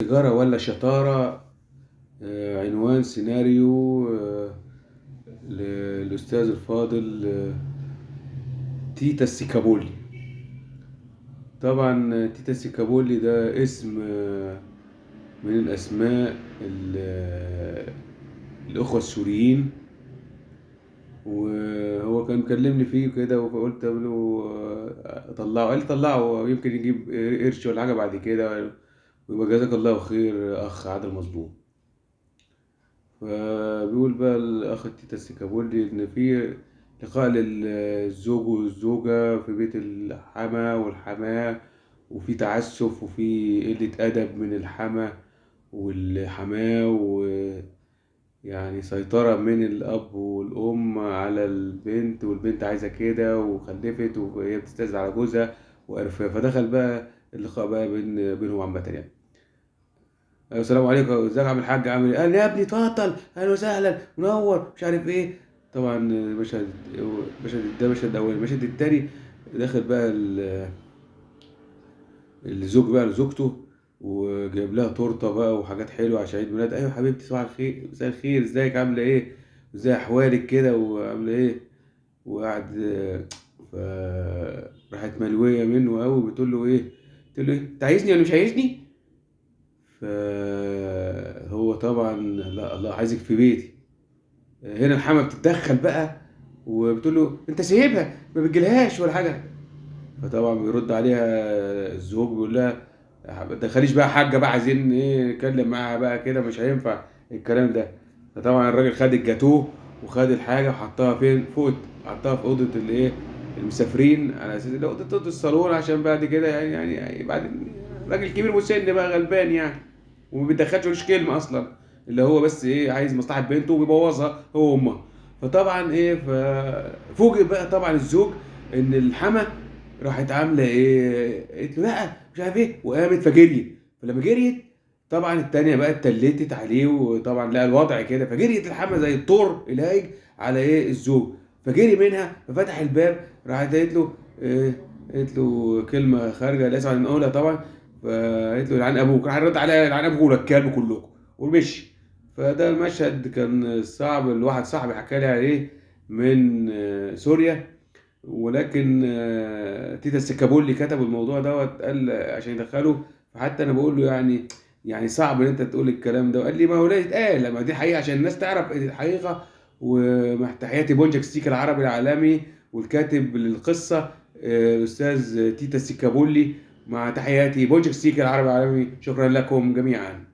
تجارة ولا شطارة. عنوان سيناريو للأستاذ الفاضل تيتا السيكابولي. طبعا تيتا السيكابولي ده اسم من الأسماء الأخوة السوريين، وهو كان مكلمني فيه كده، وقلت له طلعه، قال لي طلعه يمكن يجيب قرش ولا حاجة بعد كده، ويبقى جزاك الله خير أخ عادل مظلوم. فبيقول بقى الأخ تيتا السيكابولي إن في لقاء للزوج والزوجة في بيت الحما والحماة، وفي تعسف وفي قلة أدب من الحما والحماة، ويعني سيطرة من الأب والأم على البنت، والبنت عايزة كده وخلفت وهي بتستأذن على جوزها وقرفها. فدخل بقى اللقاء بقى بينهم عامة يعني. السلام عليكم، ازيك يا عم الحاج، عامل ايه؟ قال يا ابني اتفضل، اهلا وسهلا، منور، مش عارف ايه. طبعا المشهد ده مشهد الاول. المشهد التاني داخل بقى الزوج بقى لزوجته، وجايب لها تورته بقى وحاجات حلوة عشان عيد ميلاد. ايوه حبيبتي صباح الخير، مساء الخير، ازيك عامله ايه، ازاي احوالك كده وعامله ايه، وقعد. فراحت ملويه منه قوي، بتقول له ايه، تقول له ايه، انت عايزني ولا مش عايزني؟ فهو طبعا لا الله عايزك في بيتي. هنا الحما بتتدخل بقى وبتقول له انت سايبها ما بتجيلهاش ولا حاجة. فطبعا بيرد عليها الزوج بيقول لها ما تدخليش بقى حاجة بقى، عايزين ايه نتكلم معاها بقى كده، مش هينفع الكلام ده. فطبعا الراجل خد الجاتوه وخد الحاجة وحطها فين، فوق، حطها في اوضة الايه المسافرين، على اساس اللي اوضة الصالون، عشان بعد كده يعني بعد راجل كبير مسن بقى غلبان يعني، وما بيدخلش ملوش كلمة اصلا، اللي هو بس ايه عايز مصلحة بنته وبيبوظها هو وامها. فطبعا ايه، ففوجئ بقى طبعا الزوج ان الحما راحت عامله ايه، قالت له لا مش عارف ايه، وقامت فجريت. فلما جريت طبعا التانية بقى اتلتت عليه، وطبعا لقى الوضع كده، فجريت الحما زي الطور الهايج على ايه الزوج، فجري منها، ففتح الباب، راحت قالت له إيه، قالت له كلمة خارجه لا اسمع نقولها طبعا، فقالت له لعن ابوك، راح رد عليها لعن ابوك والكلب كلكم ومشي. فده المشهد كان صعب، الواحد صاحبي حكى لي عليه من سوريا، ولكن تيتا السيكابولي كتب الموضوع دوت، قال عشان يدخله. فحتى انا بقول له يعني صعب ان انت تقول الكلام ده، وقال لي ما هو لا يتقال، ما دي حقيقة عشان الناس تعرف الحقيقة. ومع تحياتي بونجك ستيك العربي العالمي والكاتب للقصة الاستاذ تيتا السيكابولي، مع تحياتي بونجك ستيك العربي العالمي. شكرا لكم جميعا.